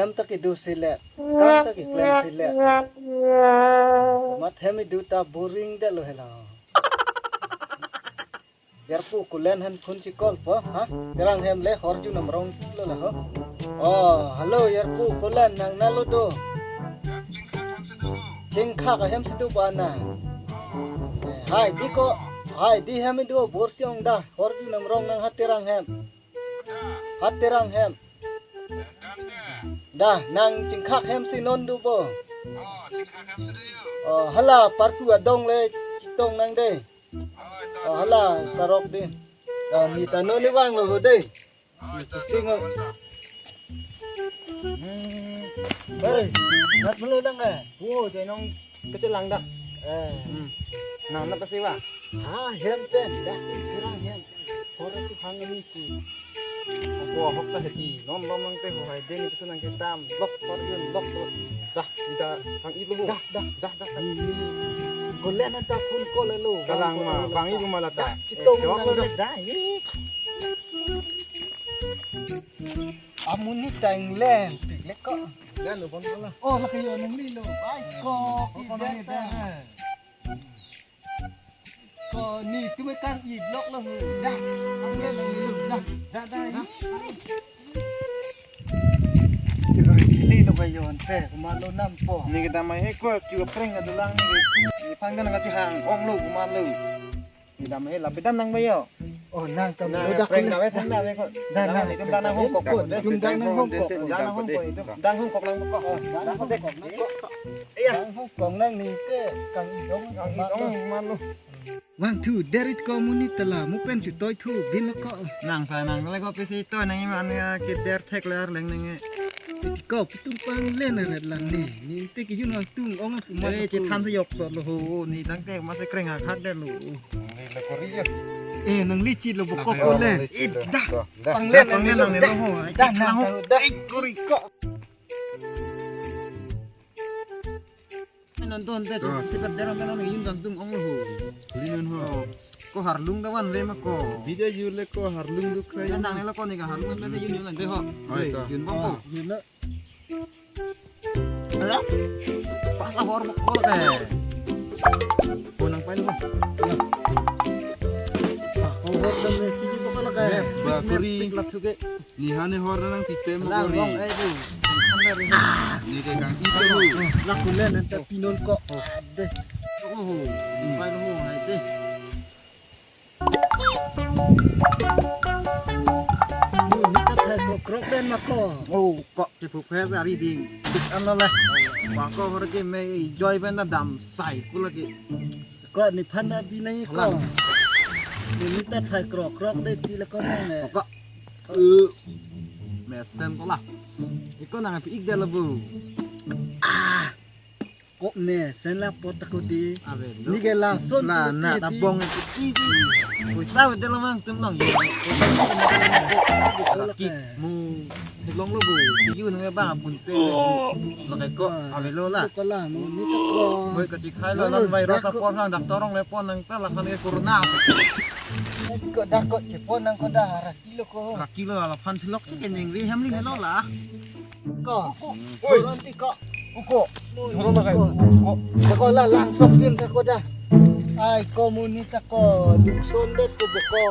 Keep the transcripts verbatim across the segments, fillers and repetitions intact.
Hem ta kedo si le, kam ta keklem si le. Mat hem idu ta boring det lo hela. Yarpu Kulen han phone chikol po, ha? Terang hem le horju namrong lo la ho. Oh, hello, yarpu Kulen, nang nalo do. Chingkhak ahem si do ba na. Eh, hai di ko, hai di hem idu bor si ong da, horju namrong nang ha Terang hem. Ha Terang hem. Da, nang chingkhak hem si non do po. Oh, hala parpu adong le chetong nang de. Oh, hala sarok de. Ah, mi ta non ni vang lo ho de. Mi chising ho. Hmm. Hei, nat melo lang eh. Wo, jai nong kecil lang dak. Eh. Hmm. Nang nat pasti wa. Ha, hem pen, dak Terang hem. Hora tu hang ni ku. Ko ahok ta hedi, non lom nang te ho hai den ni kesun nang ketam, lok hor yun, lok, lok. Dah, dah, hang ilu ho. Dah, dah. Dah, dah, dah. Kulen anta phone call lo. Kalang ma, bang ilu ma la ta. Dah, chetong. Eh, nang jawab lo. Dah, eh. Amonit ta ingleng, pik le ko. Ingleng lo bon ko la. Oh, lake yo nang ni lo. Ai, ko, ko, ko, pik nang le ni ta. Ko ni tu me kang i blok lo hu. Dah, ang le lo hu. Dah, dah, dah. Dah. Chili lo kayo ante, kumalo nam po. Ni kedam he ko, chu prank adulang ni. Ni phan kan ngati hang, ong lo kumalo. Ni dam he, lapi dam nang bayo. Oh, nang kam. Nang lo dak prank na. Na we thang na we ko. Dah, dah, dah. Itu dah nang hong kok. Tum dah nang hong kok. Dah nang hong kok itu. Dah hong kok lang ko. Oh, dah nang hong kok lang ko. Iya. Dah hong kok nang ni te, kang idong. Kang idong, man lo. Vangthu derit ko amonit ta la, mo pen chutoi thu bin lo ko. Nang sa nang le ko pisi toi nang iman ya ke der thek le arleng nang e. Iti ko pitung pang le na ret lang ni. Ni te ki yun vangtung ong pu ma. Eh, lo chethan ko. Se yok so lo ho, ni tang te ma se kreng hak hak de lo. Ni le ko ri ya. Eh, nang li chi lo bo ko ko le. Nang li chi lo. Eh, dah. Dah. Pang le nang li lo ho. Dah, nang ho. Dah. Eh, ko ri ko. Non don de. Dah. Si perdera mena nang yun vangtung ong lo ho. Li non ho. Oh. Ko harlung da van ve ma ko. Bida yur le ko harlung du krai. Nang ne lo ko ni ka harlung mena yun yun de ho. Oi, dah. Yun bang ko. Oh, yun lo. Alah. Pas ahor bokol ke. Ko nang pain mo. Ko hor dam ne piji bokol ke. Eh, bakuri. Pik lat thuke. Ni hane hor nang pite mo lang kori. Bong, eh, tu. Ni ke kang itu. Laku le nanta pinon ko. Ade. Oh, pain ho, hai te. Ni ta thai krok krok den ma ko. Oh, kok chepuk phe ari ding. Tik an lo le. Wa ko hor ke me joy ben na dam sai ku lagi. Ko ni phan na bi nang ko. Halang. Ni ta thai krok krok de ti le ko nang ne. Kok. Eh. Mesen ko la. Iko nang pi ik de la bu. Ah. Ko mesen la pot ko di. Ave lo. Ni ke lason la ko na di. Tabong ti ti. Ko sa de la mang tum nang. Laki mu. Long lo bu. Yu nang bang apun te. Lo ke ko. Ave lo la. Ko la ni ni to ko. Boy ka chikhai lo non virus apor hang dak torong le pon nang ta la kan ke corona. Ko dak ko chepon nang ko dak. Kilo ko. Ra kilo ala phan thilok si kening ri hem li lo la. Ko. Oi. Horon ti ko. Uko. Horon na kai. Ko. Ko. Ko la langsok pin ta ko da. Ai ko muni ta ko. Dukson det ko boko.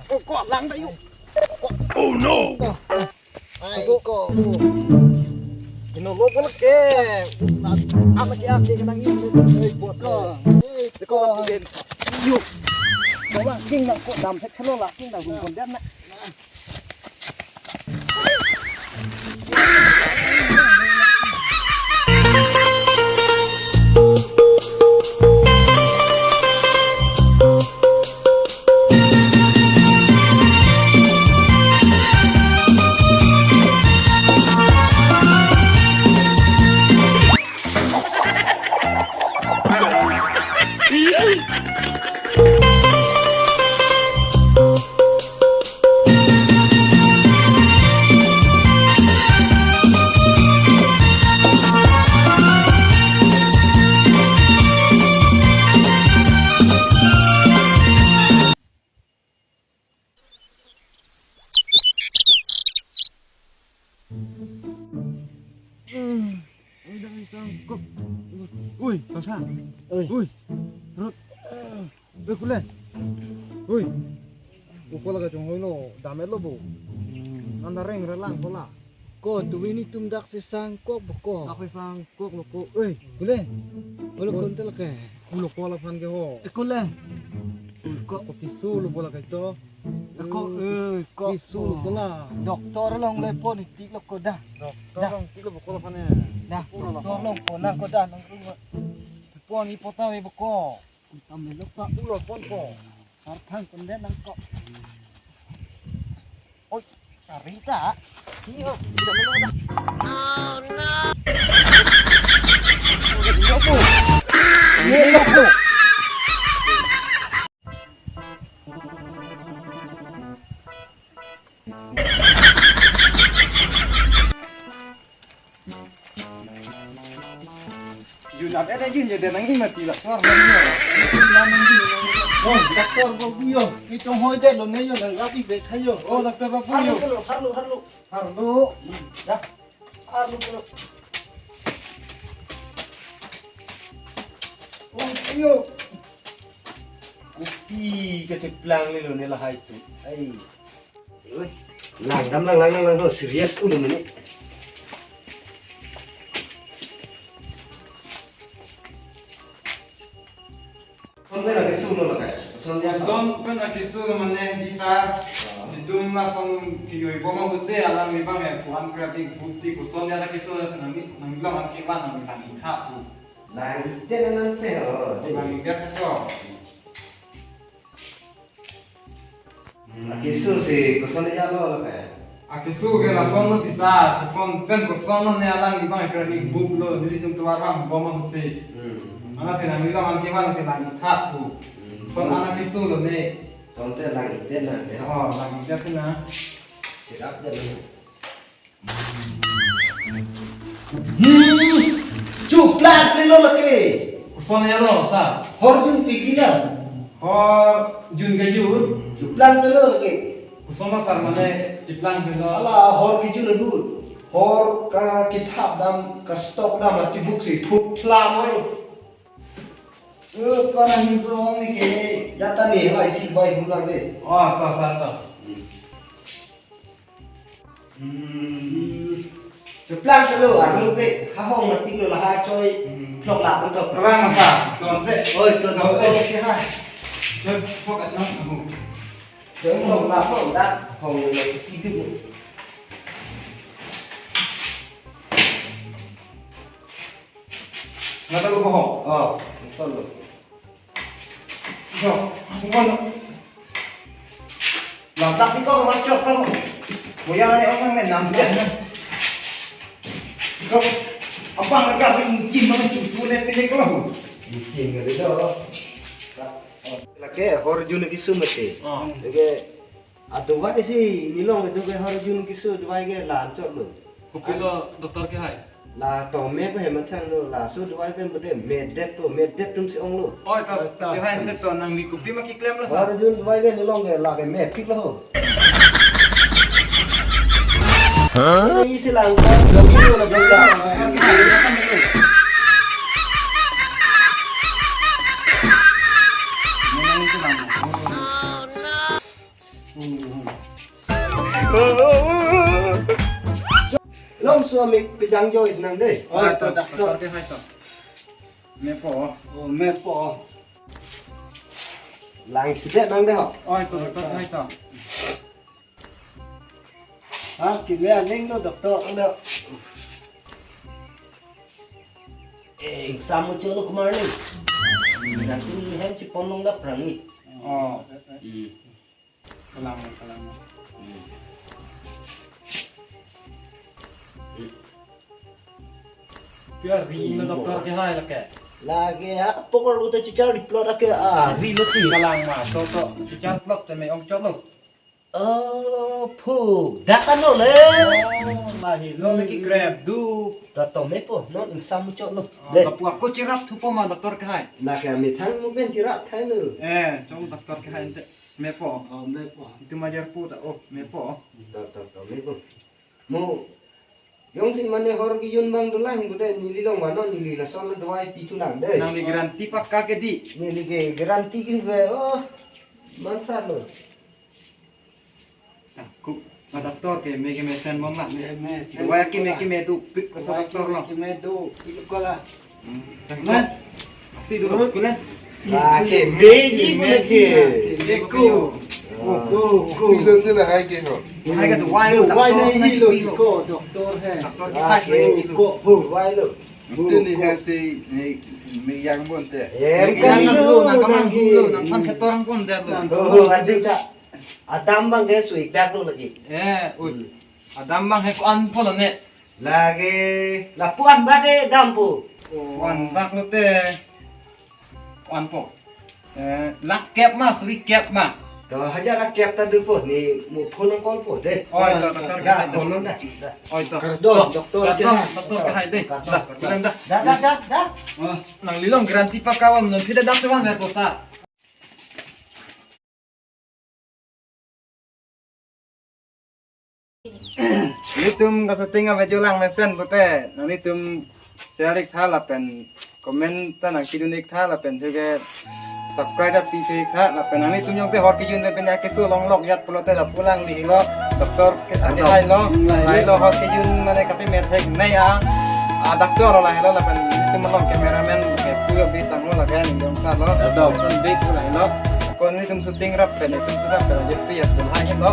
Ko ko lang da yu. Oh no. Ko. Ai ko. Kino lo ko ke. Ama ke ake kenang ini. Ai ko. Ko. Ko. Yu. Ko la king nang ko dam thek thelo la king nang hung kon dan na. Ha. Oi. Ui. Rut. Oi, kule. Ui. Uko la kachonghoilo, dam-etlo bo. Hmm. Nanda reng relang kola. Ko, tumi netum dak sesang kok bo ko. Dak sesang kok lo ko. Oi, kule. Kule, ko konte lake. Kulo ko laphan ke ho. Eh, kule. Ko. Ko keso lo bo la kaito. Ko, eh, ko. Keso lo ko la. Doctor along le pon itik lo ko da. Doctor along tik lo bo ko laphan e. Da, doctor along pon nang ko da nang. Pon i pota me bo ko. Kami lo pa ulo pon ko. Arthang konde nang ko. Oi, arita. Si ho, tidak melo da. Oh no. Ini lo ko. Ini lo ko. Jun ap ede jun jede nang imati la suar nang yo. Oh, doctor babu yo, kechonghoi detlo ne yo, nang rapi be thayo. Oh, doctor babu yo. Harlo, harlo, harlo. Harlo. Dah. Harlo, harlo. Oh, iyo. Kopi kacheplang lelo ne lahai tu. Ai. Oi. Lang dam lang lang lang lang ho, serious ulo mene. Son pen akeso lo lakai. Son ya son. Son pen akeso lo mane di sir. Ah. Netum lason kiyoi bom ahut si alangliphan ephu-an kra di bukti koson ya akeso lo si nangli, nangli long an kevan nangli nangli tha pu. Nang ite nang nang te ho. Nangli dia kachok. Hmm. Akeso si koson ya lo lakai. Akeso ke lason lo di sir, koson pen koson lo ne alangliphan ekra di buk lo, nelitum tovar vang bom ahut si. Hmm. Mana si nangli long an kevan si nangli tha pu. Hmm. Son an akeso lo ne. Son te lang ite nang te. Oh, lang ite si na. Check up de lo. Hmm, cheplang pelo lake. Koson ya lo, sir? Hor jun pipila. Hor jun kejut. Cheplang pelo lake. Koson ma sir mane cheplang pelo. Ala hor kejut lagut. Hor ka kithap dam ka stock dam ati buk si thup thlam oi. Eh, ko nang hin song ni ke. Ya ta ni hala isi bai hum lang de. Oh, to sir to. Hmm. Hmm. Cheplang selo, arlo ke, ha hong matik lo laha choi, hmm, phlok lap pun tok. Kalang masa, ton se. Oi, ton, ton, ton, oi, ke ha. Choi, phlok at nang, ahu. Choi, phlok lap pun dak, hong lo, idu. Ngata lo bohong. Oh, ton lo. Yo, aku mana? Lantak ni kau macam kau. Boya ni orang main nam dia. Kau apa nak kau incin mana cucu ni pilih kau? Incin ke dia. Lake hor jun keso mati. Oh. Lake adawai si nelong kedo ke hor jun keso dawai ke la-an chot lo. Kopilo doctor kehai? La tome pe hem thang lo, laso dawai pen bote medet to, medet atum si ong lo. Oi, ta, ta, kehai ente to nangli kopi ma keklem la sa. Hor jun dawai ke nelong ke lake mepik lo. Hah? Isi lang ko, dua kilo la dua. Long suami pejang joy senang deh. Oh, to, to, to, to, to. Mepo. Oh, mepo. Lang sibet nang deh ho. Oh, to, to, to, to. Ha, kime aling lo doctor lo. Eh, exam mo cholo kumar ni. Nanti ni hem chipon long da prang ni. Oh. Hmm. Kalang, kalang. Hmm. Pia ri na doctor kehai lake. Lake ha pokor lo te chichar di plot ake, ah, ri lo ti. Kalang ma, to to chichar plot te me ong chot lo. Oh, phu, dak ano le. Oh, lahi lo lake grab du. Ta to mepo, non exam chot lo. Oh, de. Lapu ako chirap thupo ma doctor kehai. Lake amethang mo pen chirap thai lo. Eh, chong doctor kehai ente. Mepo. Oh, mepo. Itum ajar pu ta, oh, mepo. To, to, to, mepo. Mo, Jongsi mane hor kejun abang dolang, bute neli along vano, neli lason la dawai pithulang dei. Nangli guarantee pakka ke dei? Neli ke guarantee ke, oh, manphralo. Ko, ma doctor ke me ke mesen bomlang. Ke mesen dawai ke me bomlang. Ke me dopik ko, dawai ke doctor me lo. Ke me dopik ko la. Hmm. Kulen. Asi dulu, kulen. Ah, ke me ji, kulen ke. Ke me ko. Ko, ko, ko. Pilo tu lahai ke ho. Lahai ke dawai lo, dawai doctor na hilo, pilo. Ko doctor he. Doctor ke, ah, thai ke, pilo. Ko, ho. Dawai lo. Ante ni hep si ni me yang bon te. Em, me yang kan lo, lo, nang kamang nang lo, nang phan ketorang pon te lo. Nang. Oh, oh, ante ta. Adam abang ke su-ik dak lo lake. Eh, ui. Hmm. Adam abang he ko-an po lo ne? Lake, lapu-an bak ke dampo. Oh. Ko-an bak lo te. Ko-an po. Eh, lakh kep ma, suri kep ma. To hajar lakh kep ta dopo, ne mo phone call po dei. Oi, to, to, to, ya, to, to. Phone lo na. Oi, to. Kardom, to, doctor kardom, ke. Doctor ke hai dei. Kardom, da, kardom. Bilang da. Da, da, da, da. Ah. Nangli along guarantee pakka bom, nang phi ta dak sewan ya, posa. Nelitum kasuting a-video lang mesen pute, nanglitum share iktha lapen comment ta nangkidun iktha lapen thuke subscribe ta pithu iktha lapen nanglitum jongsi hor kejun pen ya keso longlok jat pulote lapu alangli helo doctor ke ake hai lo, hai lo hor kejun mane kape methek nai a, a doctor lo hai lo lapen nelitum along cameraman ke puyo bi tanglo lake ning jong sa lo. Doctor. Lason bi pu hai lo. Ko nelitum shooting rap pen, nelitum shoot rap pen, jadi pi ya pun hai lo.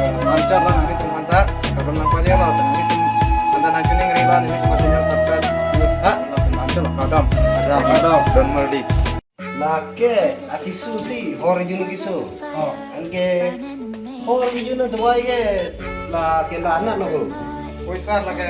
Manchot lo nelitum manta, kalau nang pajak lo, nelitum manta nang kuning ri lo, nelitum manta yang subscribe, ha, lo manchot lo, kardom, kardom, kardom, don merdi. Lake, ati susi, hor jun kisu. Oh. Anke, hor jun dawai ke, lake la anak lo. Poisa lake.